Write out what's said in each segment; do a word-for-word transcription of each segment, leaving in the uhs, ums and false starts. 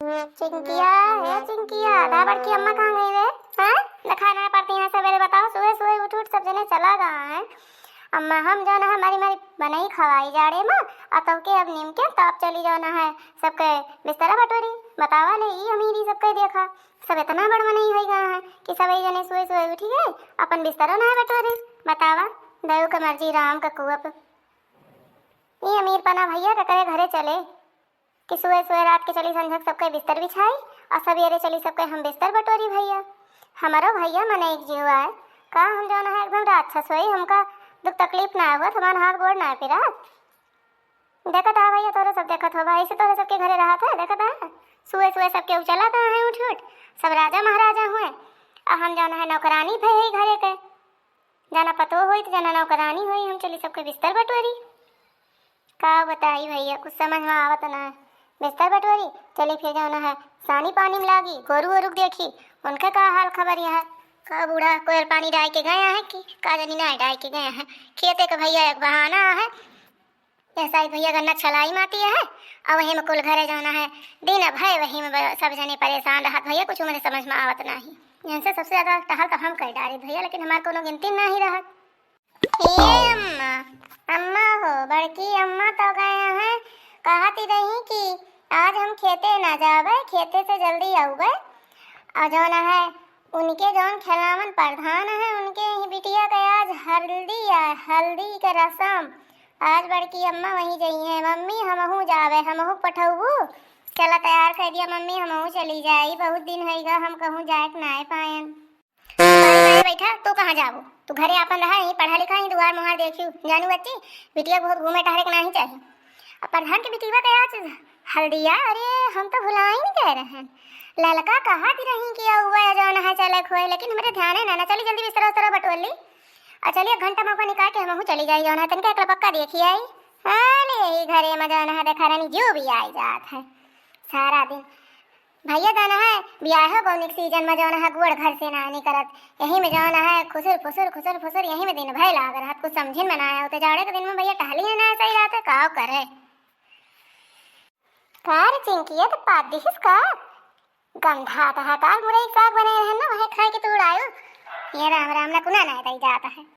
चिंकिया, हे चिंकिया, ता बड़की अम्मा कहाँ गई रे? हैं? देखाय नाहीं पड़ती हैं सबेरे, बताओ, सुबह सुबह उठ उठ सब जने चला गया है। अम्मा हम जौन है मरी मरी बनई खवाई जाड़े मा, आ तोहके अब नीम के ताप चली जौन है सबके बिस्तरा बटोरी। बतावा ले, ई अमीरी सबके देखा, सब इतना बड़ मनई होइ गया है कि सबही जने सुबह सुबह उठी गए, अपन बिस्तरा नाहीं बटोरी। बतावा, दयू के मर्जी राम के कुअप। ई अमीरपना भइया के करे घरे चले कि सुबह सुबह रात के चली संझक सबके बिस्तर बिछाई और सबेरे चली सबके हम बिस्तर बटोरी भइया। हमरो भइया मनई एक जीव आए, का हम जौन है एकदम राक्षस होई, हमका दुख तकलीफ ना हुआ, हमार हाथ गोड़ ना पिरात। देखत हा भइया, तोरे सब देखत होबा, ऐसे तोरे सबके घरे रहत है, देखत हा सुबह सुबह सबके उचलत है उठ उठ, सब राजा महाराजा हुए, और हम जौन है नौकरानी भई है घरे के। जाना पतो होई तो जाना नौकरानी होई, हम चली सबके बिस्तर बटोरी। का बताई भइया, कुछ समझ में आवत ना है। बिस्तर बटोरी, चली फिर जौन है सानी पानी में लागी, गोरू वोरू के देखी, उनके का हाल खबर यहाँ। का बूढ़ा कोयल पानी डाल के गया है कि का जानी ना डाल के गया है। खेते का भइया एक बहाना है, यह शायद भइया गन्ना छलाई माती है, और वही में कुल घरे जौन है दिन भर वही में ब-, सब जने परेशान रहत भइया, कुछ मेरे समझ में आवत नहीं। इनसे सबसे ज्यादा टहल तो हम कर डारे भइया, लेकिन हमार कोनो गिनती नहीं रहत। हे अम्मा, अम्मा हो, बड़की अम्मा तो गए हैं, कहती रही कि आज हम खेते ना जाबे, खेते से जल्दी आउबे। और जौन है, उनके जौन खेलावन प्रधान है, उनके ही बिटिया के आज हल्दी है, हल्दी के रसम। आज बड़की अम्मा वहीं जइहैं, "मम्मी, हमहू जाबे, हमहू पठौबू?" चला, तैयार कर दिया मम्मी, हमहू चली जाई, बहुत दिन होइगा, हम कहूँ जाए के नाय पायन। अरे, अरे, बैठा, तू कहाँ जाबू? तू घरे आपन रहा, यहीं पढ़ा लिखा, यहीं दुआर मुहार देखियो। जानू बच्ची, बिटिया बहुत घूमे टहरे के नाही चाही। अब प्रधान के बिटिया के आज हल्दिया, अरे, हम तो भुलाई नहीं कह रहे हैं। ललका कहत रही कि अउबे जौन है चले खोए, लेकिन हमरे ध्याने ना, ना चली जल्दी बिस्तरा उस्तरा बटोर ली। और चलिए, एक घंटा मौका निकाल के हमहू चली जाई, जौन है तनिका एक लपक्का देखी आई। अरे, यही घरे में जौन है देखा रानी जो भी आई जात है सारा दिन। भइया जौन है, बियाहो गौनी के सीजन में जौन है, गोड़ घर से ना निकरत। यही में जौन है, खुसुर फुसुर, खुसुर फुसुर, यही में दिन भर लाग रहत। कुछ समझिन में ना आवत। जाड़े के दिन में भइया टहली है ना, सही रहत है, काव करे। का रे चिंकिया, तो पात दिहिस का? गंधात है, काल मुरई साग बने रहे ना, वही खाए के तू उड़ायो। ये राम राम, ना कुना ना दई जात है।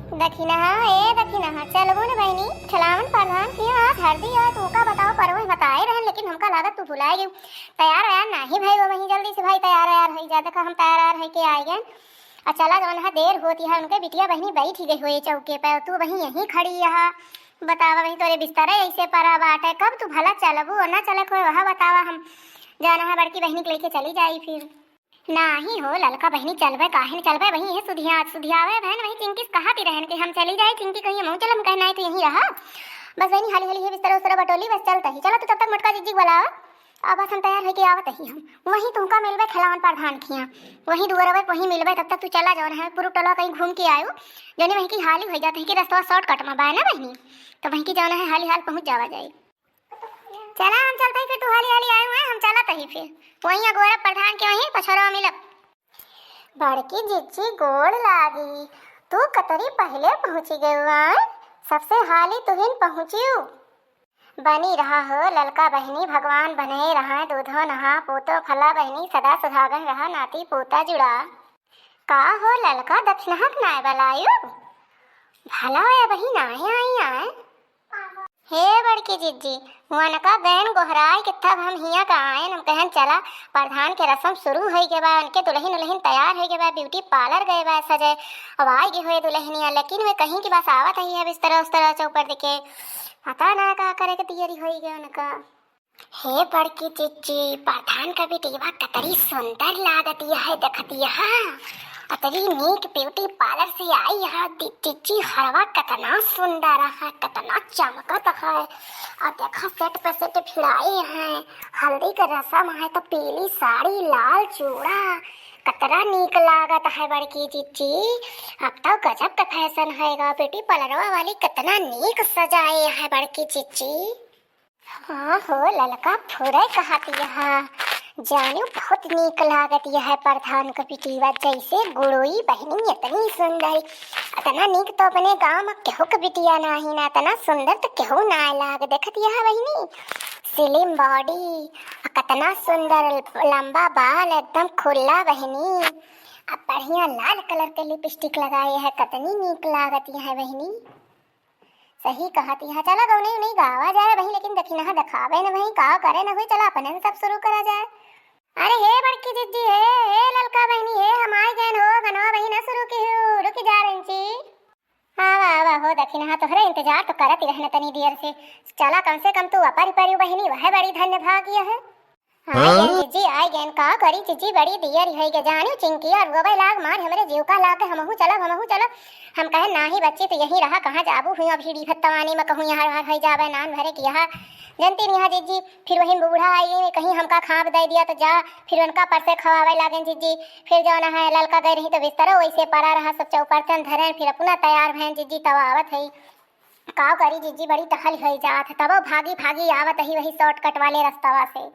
दखिनहा, ए दखिनहा, चलबो न बहिनी, खेलावन प्रधान के आज हरदी है, तू का बताओ, परवे बताए रहन, लेकिन हमका लागत तू भुलाए गई। तैयार वैयार नाही भई हो बहिनी, जल्दी से भाई तैयार वैयार होई जा, देखा हम तैयार वैयार होई के आए गए। आ चला जौन है देर होती है, उनके बिटिया बहिनी बैठी गई हुई चौके पे, तू वहीं यहीं खड़ी है। बतावा बहिनी, तोरे बिस्तरा ऐसे परा बाटे, कब तू भला चलबू और ना चले कोई वह बतावा, हम जौन है बड़की बहिनी के लेके चली जाई फिर। नाही हो ललका बहिनी, चलबे काहे न चलबे, वही है सुधिया, सुधियावे बहन, वही चिंकी से कहत ही रहन कि हम चली जाए, चिंकी कहिए मऊ चल, हम कहे नाही तो यहीं रहा, बस बहिनी हाली हाली है बिस्तरा उस्तरा बटोली, बस चलत ही, चला तू तब तक मोटका जिज्जी के बुलावा, अब बस हम तैयार होके आवत ही हम, वहीं तुमका मिलबे खेलावन प्रधान खिया, वहीं दुआरवे वहीं मिलबे, तब तक तू चला जौन है पूरा टोला कहीं घूम के आयो, जौनी वहीं की हाली हो जात है कि रस्तवा shortcut में बा ना बहिनी, तो वहीं की जौन है हाली हाल पहुँच जावा जाए। चला, हम चलत ही, फिर तू हाली हाली आए हुए, हम चलत ही फिर। वहीं अगोरब प्रधान के वहीं पछोरवा मिलब। बड़की जिज्जी गोड़ लागी, तू कतरी पहिले पहुँची गयू आए, सबसे हाली तुहिन पहुँचियू। बनी रहा हो ललका बहिनी, भगवान बने रहा, दूधो नहा, पूतो फला बहिनी, सदा सुहागन रहा, नाती पूता जुड़ा। का हो ललका दखिनहा के नाय बलायू? भला ए बहिन नाय आई आए। हे बड़की जिज्जी, वनका गैन गोहराय के तब हम हियाँ का आयन, हम कहन चला, प्रधान के रसम शुरू होई के बा, उनके दुलहिन उलहिन तैयार होई के बा, beauty parlour गए बा सजे, अब आए के होए दुलहिनिया, लेकिन वे कहीं कि बस आवत ही है बिस्तरा उस्तरा चौपड़ दिके, पता ना का करे के तैयारी होई गए उनका। हे बड़की जिज्जी, प्रधान का बिटिया कतरी सुंदर लागत है, देखत है। अतरी नीक beauty parlour से आई है, दि-, जिज्जी हरवा कतना सुंदर है, कतना चमकत है। और देखा set पे set भिड़ाए हैं, हल्दी के रसम है तो पीली साड़ी, लाल चूड़ा, कतना नीक लागत है बड़की जिज्जी। अब तो गजब का fashion हैगा, beauty parlourवा वाली कतना नीक सजाए है बड़की जिज्जी। हाँ हो ललका, फुरे कहत यह, जानू बहुत नीक लागत यह प्रधान क बिटिया, जैसे गुड़ोई बहिनी इतनी सुंदर, इतना नीक तो अपने गाँव में केहू क बिटिया नाही ना, इतना सुंदर तो केहू ना लाग। देखत यह बहिनी, slim body, आ कतना सुंदर लंबा बाल, एकदम खुला बहिनी। आ बढ़िया लाल colour के lipstick लगाए है, कतनी नीक लागत है बहिनी। सही कहत है। चला गौनई उनई गावा जाए बहिनी, लेकिन दखिनहा देखावे न बहिनी, का करे न हुई। चला अपने से सब शुरू करा जाए। अरे हे बड़की जिज्जी, हे, हे ललका बहिनी, हे हम आइ गएन हो, गनवा बहिनी ना शुरू किहू, रुकि जा रंची। आवा, आवा हो दखिनहा, तोहरे इंतजार तो करत ही रहन तनी देर से। चला कम से कम तू अपरि परिउ बहिनी, वह बड़ी धन्य भागी है। आइ गएन जिज्जी, आइ गएन, का करी जिज्जी, बड़ी देर होइ गए, जानिउ चिंकिया रोवे लाग, मार हमरे जीव का लाग, हमहू चलब, हमहू चलब। हम कहे नाही बच्ची, तू यहीं रहा, कहाँ जाबू हुई, अब हिड़ी भत्तवानी में कहूँ यहाँ रहर होइ जावे, नान भरे किहा। जनती नहीं जिज्जी, फिर वही बूढ़ा आइ गए, कहीं हमका खाब दइ दिया तो जा, फिर उनका परसे खवावे लागेन जिज्जी। फिर जौन है ललका गए रही तो बिस्तरो वैसे परा रहा, सब चौपरचन धरेन, फिर अपना तैयार भएन जिज्जी, तब आवत है। काव करी जिज्जी, बड़ी टहल होइ जात है, तबो भागी भागी आवत ही वही shortcut वाले रस्तवा से।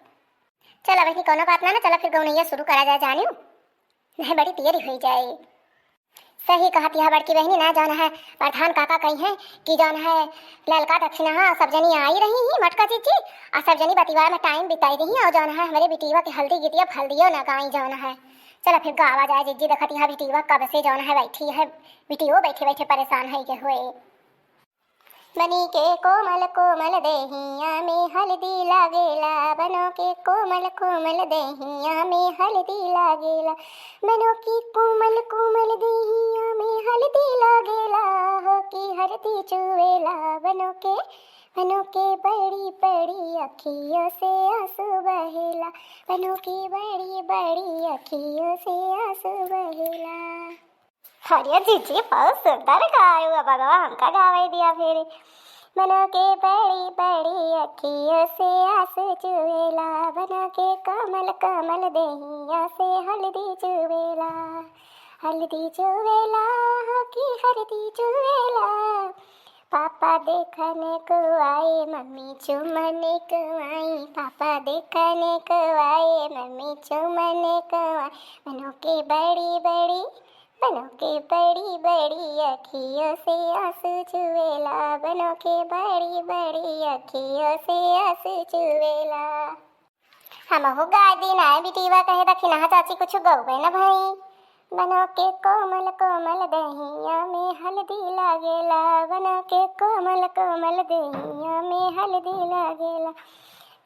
चला बहिनी, कौनो बात ना, ना, चला फिर गौनैया शुरू करा जाए, जानिउ। नहीं, बड़ी देरी होइ जाए। सही कहत यह बड़की बहिनी ना, जौन है प्रधान काका कही है कि जौन है ललका दखिनहा सब जनी आइ रही ही, मटका जिज्जी, आ सब जनी बतिवा में time बिताइ रही, और जौन है हमरे बिटिवा के हल्दी गीतिया फल्दियो ना गाई जौन है। चला फिर गावा जाए जिज्जी, देखत यह बिटिवा कब से जौन है बैठी है, बिटियो बैठे बैठे परेशान है के हुए। बनी के कोमल कोमल देहिया में हल्दी लागेला, बनो के कोमल कोमल देहिया में हल्दी लागेला, बनो के कोमल कोमल देहिया में हल्दी लागेला, हो की हरदी चुवेला, बनो के, बनो के बड़ी बड़ी अखियों से आंसू बहेला, बनो के बड़ी बड़ी अखियों से आंसू बहेला। अरे जिज्जी, बहुत सुंदर गायू, अब अगवा हमका गावे दिया फिर। बनो के बड़ी बड़ी अखियों से आंसू चुवेला, बनो के कोमल कोमल देहिया से हल्दी चुवेला, हल्दी चुवेला, हो की हरदी चुवेला। पापा देखने को आए, मम्मी चूमने को आई, पापा देखने को आए, मम्मी चूमने को आई, बनो के बड़ी बड़ी, बनो के बड़ी बड़ी अखियों से आंसू चुवेला, बनो के बड़ी बड़ी अखियों से आंसू चुवेला। हमहू गाय दिन आए बिटिवा कहे दखिनहा चाची कुछ गौबे न भई। बनो के कोमल कोमल दहिया में हल्दी लागेला, बनो के कोमल कोमल दहिया में हल्दी लागेला।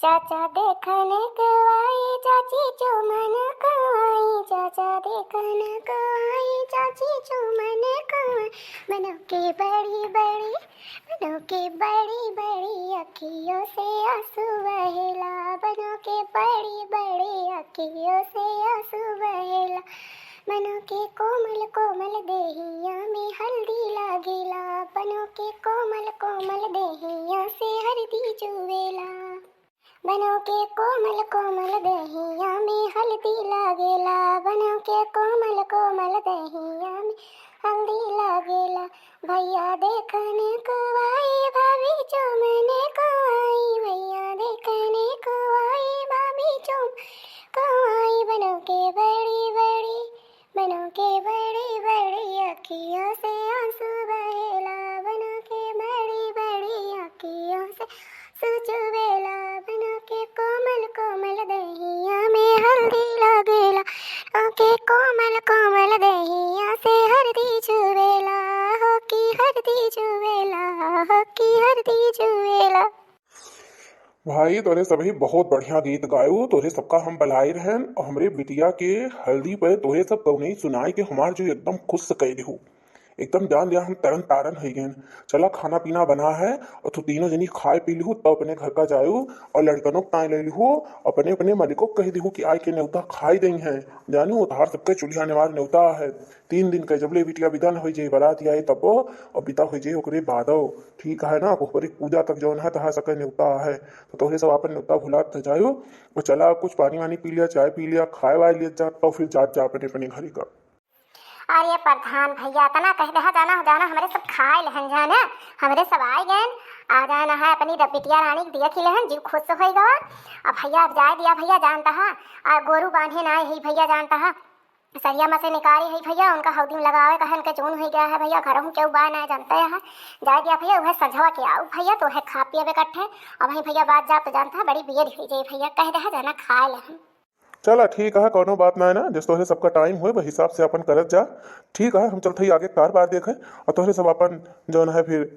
चाचा देखने को आई, चाची चूमन को आई, चाचा देखने को आई, चाची चूमन को आई। बनो के बड़ी बड़ी, बनो के बड़ी बड़ी अखियों से आंसू बहेला, बनो के बड़ी बड़ी अखियों से आंसू बहेला। बनो के कोमल कोमल देहिया में हल्दी लागेला, बनो के कोमल कोमल देहिया से हरदी चुवेला। बनो के कोमल कोमल दहिया में हल्दी लागेला, बनो के कोमल कोमल दहिया में हल्दी लागेला। भैया देखने को आई, भाभी चूमने को आई, भैया देखने को आई, भाभी चूम को आई। बनो के बड़ी बड़ी, बनो के बड़ी बड़ी अखियों से आंसू बहेला, बनो के बड़ी बड़ी अखियों से आंसू चुवेला। बनो के कोमल कोमल दहिया में हल्दी लागेला, बनो के कोमल कोमल दहिया से हरदी चुवेला, हो की हरदी चुवेला, हो की हरदी चुवेला। भाई, तोरे सबही बहुत बढ़िया गीत गायो। तोरे सबका हम बलाई रहन और हमरे बिटिया के हल्दी पे तोरे सब गौनई सुनाई के हमार जो एकदम खुश कइ दिहु, एकदम जान लिया हम तरन तारन होइ गएन। चला, खाना पीना बना है और तू तीनों जनी खाए पी लिहु, तब अपने घर का जायो और लड़कनों के ताई ले लिहु, अपने अपने मालिकों को कहि दिहु कि आए के नेवता खाई दई है। जानिउ, तोहार सबके चूल्हा नेवार नेवता है। तीन दिन के जबले बिटिया बिदा न होइ जाए, बारात आए तब और बिदा होइ जाए ओकरे बादो। ठीक है ना, कोहबरी पूजा तक जौन है तहार सबके नेवता है, तो तोहरे सब आपन नेवता भुलात न जायो। और चला, कुछ पानी वानी पी लिया, चाय पी लिया, खाए वाए लिया जा, तो फिर जात जा अपने अपने घरे का। अरे प्रधान भैया, इतना कह दहा जाना, जाना हमरे सब खाए लहन जाना, हमरे सब आए गएन, आ जाना है अपनी बिटिया रानी के दिया खिलहन, जीव खुश होइ गवा। अब भैया अब जाए दिया भैया, जानता है, आ गोरू बांधे ना ही भैया, जानता है, सरिया में से निकारी है भैया, उनका हौदी में लगावे कहन के जून होइ गया है भैया, घरहूँ केहू बा ना जानते हैं। जाए दिया भैया, उहे संझवा के आऊ भैया, तो उहे खा पियब इकट्ठे। अब वहीं भैया बात जाब तो जानता है, बड़ी बियर होइ जाए भैया, कह दे है जाना खाए ले हम। चला ठीक है, कौनो बात ना है ना, जस तोहरे सबका टाइम होए, वही हिसाब से अपन करत जा। ठीक है, हम चलत हई आगे कार बार देखे, और तोहरे सब अपन जौन है फिर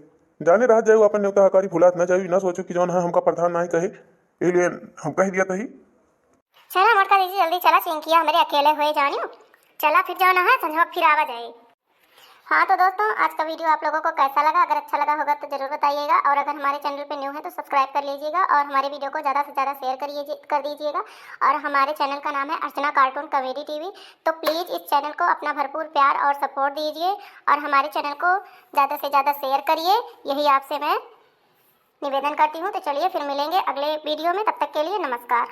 जाने रह जाए, अपन नेवता हकारी भुलात ना जाए, ना सोचो कि जौन है हमका प्रधान ना ही कहे, इसलिए हम कह दिया तही। चला मोटका दीदी, जल्दी चला, चिंकिया हमरे अकेले हुए जानियो। चला फिर जौन है संझवा फिर आवा जाए। हाँ तो दोस्तों, आज का वीडियो आप लोगों को कैसा लगा? अगर अच्छा लगा होगा तो ज़रूर बताइएगा, और अगर हमारे चैनल पे न्यू है तो सब्सक्राइब कर लीजिएगा और हमारे वीडियो को ज़्यादा से ज़्यादा शेयर करिए, कर दीजिएगा। और हमारे चैनल का नाम है अर्चना कार्टून कॉमेडी टीवी, तो प्लीज़ इस चैनल को अपना भरपूर प्यार और सपोर्ट दीजिए और हमारे चैनल को ज़्यादा से ज़्यादा शेयर करिए, यही आपसे मैं निवेदन करती हूँ। तो चलिए फिर मिलेंगे अगले वीडियो में, तब तक के लिए नमस्कार।